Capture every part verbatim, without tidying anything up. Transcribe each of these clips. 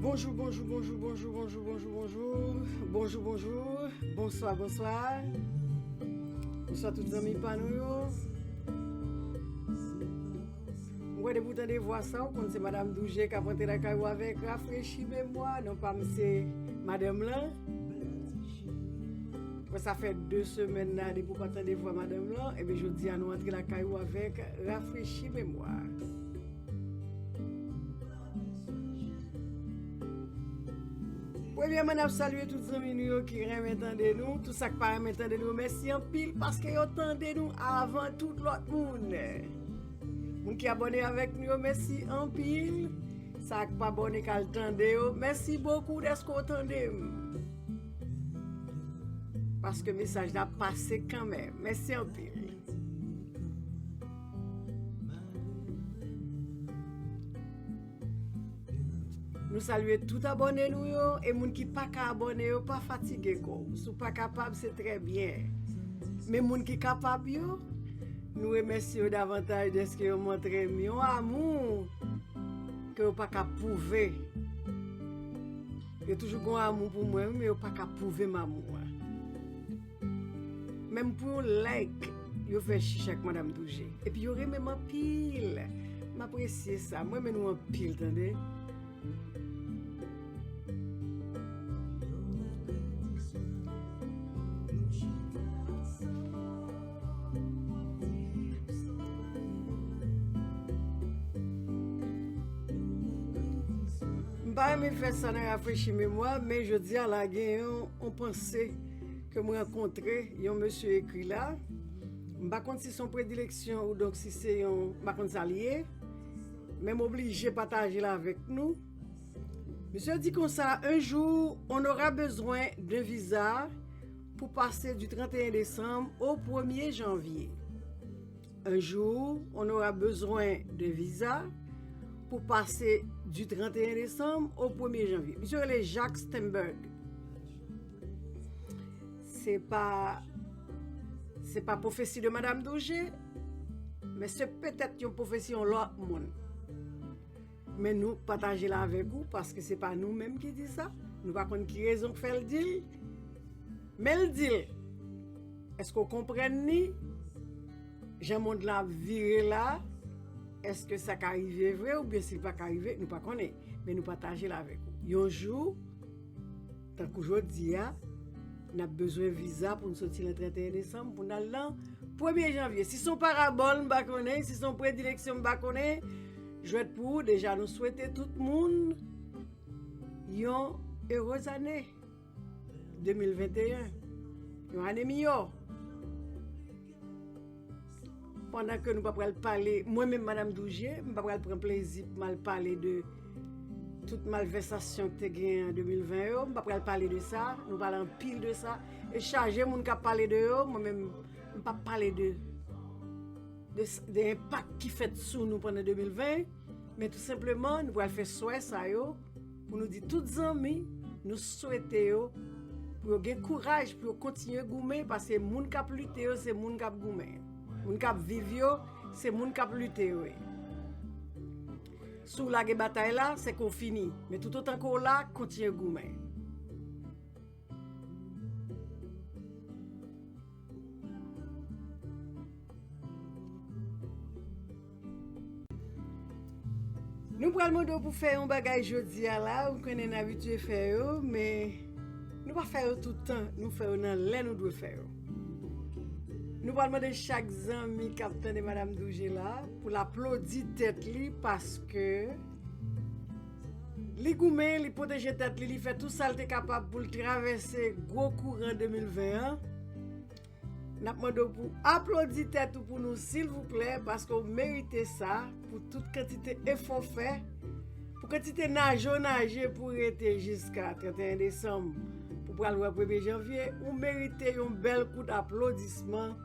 Bonjou, bonjou, bonjou, bonjou, bonjou, bonjou, bonjou. Bonjou, bonjou. Bonswa, bonswa. Bonswa tout zanmi pa nou yo. Mwen depi w tande vwa sa, ou konn se Madanm Douje k ap antre lakay ou avèk Rafrechi Memwa. Non pa m se madanm lan. Mwen sa fè de semèn la depi w pa tande vwa madanm lan. Ebyen jodi a nou antre lakay ou avèk Rafrechi Memwa. Premyèman, n ap salye tout zanmi nou yo ki renmen tande nou. Tout sa k pa renmen tande nou yo, mèsi anpil paske yo tande nou avan tout lòt moun. Moun ki abòne avèk nou yo, mèsi anpil. Sa k pa abòne k al tande yo, mèsi bokou dèske w tande m. Paske mesaj la pase kanmenm. Mèsi anpil. Nou salye tout abòne nou yo, e moun ki pa ka abòne yo, pa fatige kò w. Si w pa kapab, se trè byen. Men moun ki kapab yo, nou remèsye yo davantaj dèske yo montre m yon amou ke yo pa ka pwouve. Yo toujou gen yon amou pou mwen, wi, men yo pa ka pwouve m amou an. Menm pou yon like, yo fè chich ak Madanm Douje. Epi yo renmen m anpil. M apresye sa. M renmen nou anpil, tande. M pa renmen fè sa nan Rafrechi Memwa, men jodi a la gen yon, yon panse ke m rankontre, yon mesye ekri la. M pa konn si se yon predileksyon ou donk si se yon, m pa konn sa l ye, men m oblije pataje l avèk nou. Misye di konsa, un jour, on aura besoin d'un visa pour passer du trente et un décembre au premier janvier. Un jour, on aura besoin d'un visa pour passer du trente et un décembre au premier janvier. Misye rele Jacques Stenberg. Se pa, se pa pwofesi de Madanm Douje, men se petèt yon pwofesi yon lòt moun. Men nou pataje l avèk ou, paske se pa nou menm ki di sa. Nou pa konn ki rezon k fè l di l, men l di l. Èske w konprann li? Jan mond lan ap vire la, èske sa ka rive vre oubyen si l pa ka rive, nou pa konnen. Men nou pataje l avèk ou. Yon jou, tankou jodi a, n ap bezwen viza pou n soti nan trente et un desanm, pou n al nan premye janvye. Si se yon parabòl, m pa konnen, si se yon predileksyon, m pa konnen. Jwèt pou ou, deja nou swete tout moun yon erez ane de mil venteyen, yon ane miyò. Pandan ke nou pa pral pale, mwen menm, Madanm Douje, m pa pral pran plezi pou m al pale de tout malvèsasyon ki te genyen an de mil ven yo. M pa pral pale de sa, nou pale anpil de sa. E chaje moun k ap pale de yo, mwen menm, m p ap pale de, de, de enpak ki fèt sou nou pandan de mil ven, men tou senpleman, nou pral fè swè sa yo, pou nou di tout zanmi, nou swete yo, pou yo gen kouraj, pou yo kontinye goumen, paske moun k ap lite yo, se moun k ap goumen. Moun k ap viv yo, se moun k ap lite yo ye. Si w lage batay la, se ke w fini. Men toutotan ke w la, kontinye goumen. Nou pral mande w pou fè yon bagay jodi a la, ou konnen n abitye fè yo, men nou pa fè yo tout tan, nou fè yo nan lè nou dwe fè yo. Nou pral mande chak zanmi k ap tande Madanm Douje la pou l aplodi tèt li, paske li goumen, li pwoteje tèt li, li fè tout sa l te kapab pou l travèse gwo kouran de mil ven an. N ap mande w pou aplodi tèt ou pou nou, silvouplè, paske w merite sa, pou tout kantite efò fè, pou kantite naje w naje pou rete jiska trannteyen desanm, pou pral wè premye janvye, ou merite yon bèl kout aplodisman.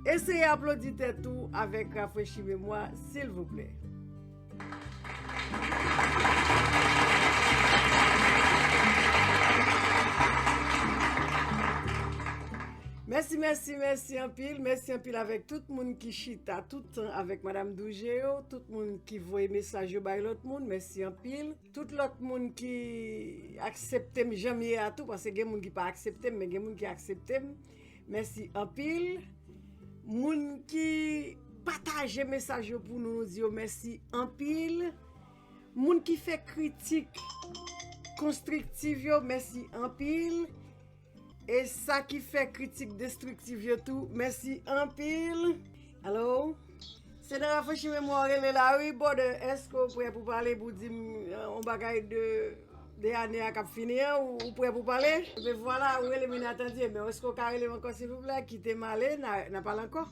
Eseye aplodi tèt ou avèk Rafrechi Memwa, silvouplè. Mèsi, mèsi, mèsi anpil. Mèsi anpil avèk tout moun ki chita tout tan avèk Madam Douje yo, tout moun ki voye mesaj yo bay lòt moun. Mèsi anpil. Tout lòt moun ki aksepte m jan m ye a tou, paske gen moun ki pa aksepte m, men gen moun ki aksepte m. Mèsi anpil. Moun ki pataje mesaj yo pou nou, nou di yo mèsi anpil. Moun ki fè kritik konstriktiv yo, mèsi anpil. E sa ki fè kritik destriktiv yo tou, mèsi anpil. Alo? Se nan rafrechi memwa w rele la, wi, brother. Èske w prè pou pale, pou di m, euh, yon bagay de, de ane a k ap fini an, ou, ou prè pou pale? Ebyen vwala, ou rele m inatandi, ebyen, èske w ka rele m ankò, silvouplè? Kite m ale, n a, n a pale ankò.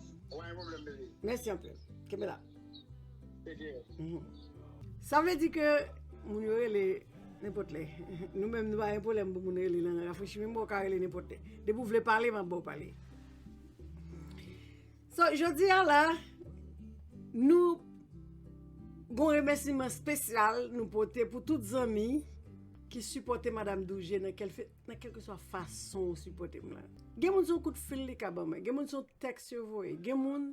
Mèsi anpil. Kenbe la. Mhm. Sa vle di ke moun yo rele nenpòt lè. Nou menm, nou pa gen pwoblèm pou moun rele nan rafrechi memwa, ou ka rele nenpòt lè. Depi w vle pale, m ap ba w pale. So, jodi a la, nou gon remèsiman espesyal nou pote pou tout zanmi ki sipòte Madam Douje nan kèl fe-, nan kèlkeswa fason ou sipòte m lan. Gen moun se yon kout fil li ka ban mwen, gen moun se yon tèks yo voye, gen moun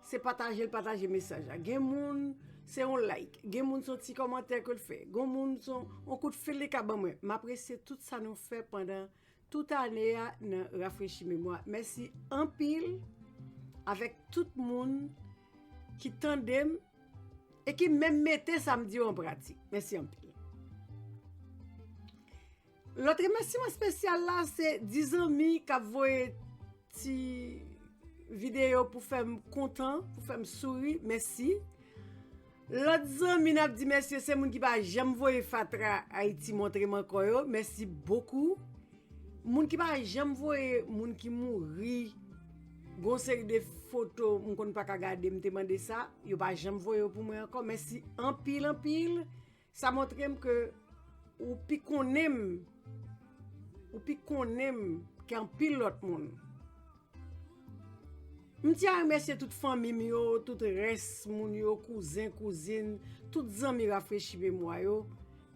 se pataje l pataje mesaj la, gen moun se yon like, gen moun se yon ti kòmantè ke l fè, gen moun se yon, yon kout fil li ka ban mwen. M apresye tout sa nou fè pandan tout ane a nan rafrechi memwa. Mèsi anpil avèk tout moun ki tande m e ki menm mete sa m di yo an pratik. Mèsi anpil. Lòt remèsiman espesyal la, se di zanmi k ap voye ti videyo pou fè m kontan, pou fè m souri. Mèsi. Lòt zanmi n ap di mèsi yo, se moun ki pa janm voye fatra Ayiti montre m ankò yo. Mèsi bokou. Moun ki pa janm voye moun ki mouri, gon seri de foto m konn pa ka gade, m te mande sa, yo pa janm voye yo pou mwen ankò. Mèsi anpil, anpil. Sa montre m ke ou pi konnen m, ou pi konnen m ke anpil lòt moun. M tyen a remèsye tout fanmi m yo, tout rès moun yo, kouzen, kouzin, tout zanmi rafrechi memwa yo,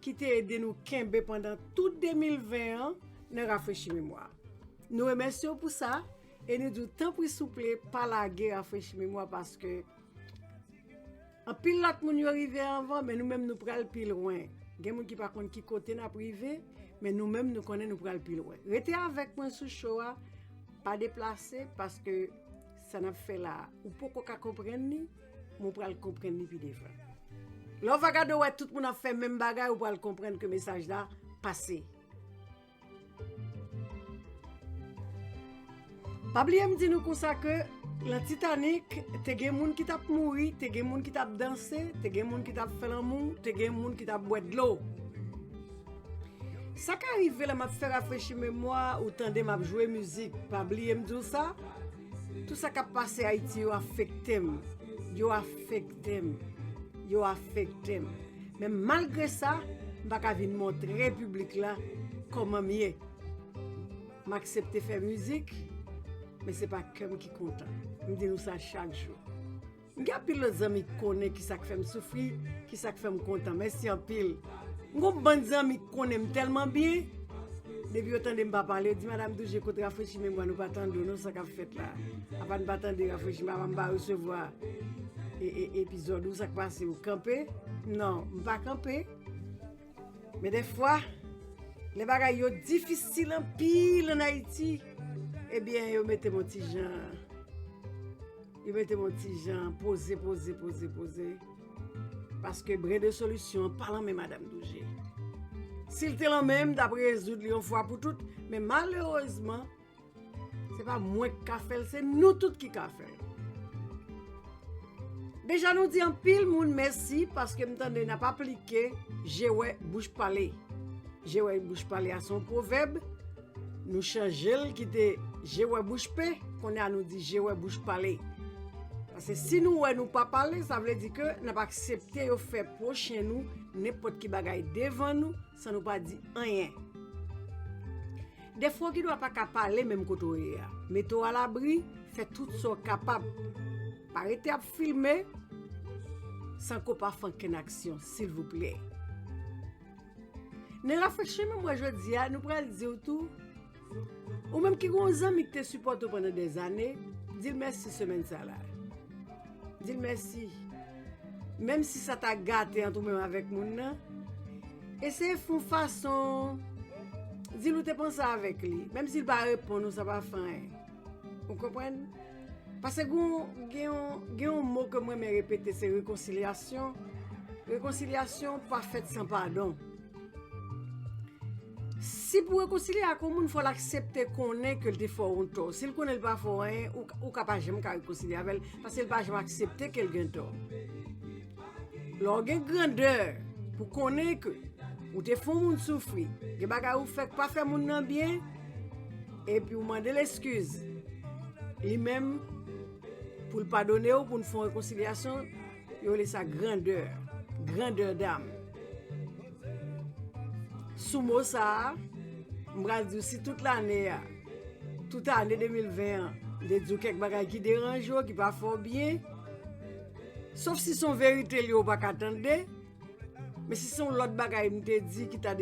ki te ede nou kenbe pandan tout de mil ven an nan rafrechi memwa. Nou remèsye w pou sa, e nou di w tanpri souple pa lage rafrechi memwa, paske anpil lòt moun yo rive anvan, men nou menm nou pral pi lwen. Gen moun ki pa konn ki kote n ap rive, men nou menm nou konnen nou pral pi lwen. Rete avèk mwen sou show a, pa deplase, paske sa n ap fè la a, ou poko ka konprann li, men w pral konprann li pi devan. Lè w va gade w wè tout moun ap fè menm bagay, ou pral konprann ke mesaj la pase. Pa bliye m di nou konsa ke nan Titanic, te gen moun ki t ap mouri, te gen moun ki t ap danse, te gen moun ki t ap fè lanmou, te gen moun ki t ap bwè dlo. Sa ka rive lè m ap fè rafrechi memwa, ou tande m ap jwe mizik. Pa bliye m di w sa, tout sa k ap pase Ayiti yo afekte m. Yo afekte m. Yo afekte m. Men malgre sa, m pa ka vin montre piblik la kòman m ye. M aksepte fè mizik, men se pa kè m ki kontan. M di nou sa chak jou. M gen anpil lòt zanmi ki konnen kisa k fè m soufri, kisa k fè m kontan. Mèsi anpil. M gon bann zanmi ki konnen m tèlman byen, depi yo tande m pa pale, yo di, "Madam Douje, kote rafrechi memwa, nou pa tande w non, sa k ap fèt la? Apa n pa tande rafrechi memwa, apa m pa resevwa e, e, epizòd ou, sa k pase, ou kanpe?" Non, m pa kanpe. Men dèfwa, lè bagay yo difisil anpil ann Ayiti, ebyen, yo mete m yon ti jan, yo mete m yon ti jan poze, poze, poze, poze. Paske bren de solisyon an pa nan men Madam Douje. Si l te nan men m, m t ap rezoud li yon fwa pou tout, men malerezman, se pa mwen k ka fè l, se nou tout ki ka fè l. Deja nou di anpil moun mèsi paske m tande n ap aplike je wè bouch pale. Je wè bouch pale a se yon pwovèb. Nou chanje l kite je wè bouch pe, kounye a nou di je wè bouch pale. Paske si nou wè nou pa pale, sa vle di ke n ap aksepte yo fè pwochen nou nenpòt ki bagay devan nou san nou pa di anyen. Dèfwa w gendwa pa ka pale menm kote w ye a. Mete w alabri, fè tout sa w kapab. Pa rete ap filme san ke w pa fè okenn aksyon, silvouplè. Nan rafrechi memwa jodi a, nou pral di w tou, Ou menm ki gen yon zanmi ki te sipòte w pandan dèzane, di l mèsi semèn sa la. Di l mèsi. Menm si sa ta gate ant ou menm avèk moun nan, eseye fè yon fason, di l ou te panse avèk li. Menm si l pa reponn ou, sa pa fè anyen. Ou konprann? Paske gen yon, gen yon, gen yon mo ke mwen renmen repete, se rekonsilyasyon. Rekonsilyasyon pa fèt san padon. Si pou rekonsilye ak yon moun, fò l aksepte konnen ke l te fè w yon tò. Si l konnen l pa fè w anyen, ou, ou ka pa janm ka rekonsilye avè l, paske l pa janm aksepte ke l gen tò. Lè w gen grandè pou konnen ke ou te fè yon moun soufri, gen bagay ou fè k pa fè moun nan byen, epi ou mande l eskiz, li menm, pou l padone w, pou n fè yon rekonsilyasyon, yo rele sa grandè. Grandè dam. Sou mo sa a, m pral di w, si tout lane a, tout ane de mil ven an, m te di w kèk bagay ki deranje w, ki pa fè w byen, sof si se yon verite l ye, ou pa ka tande, men si se yon lòt bagay m te di ki ta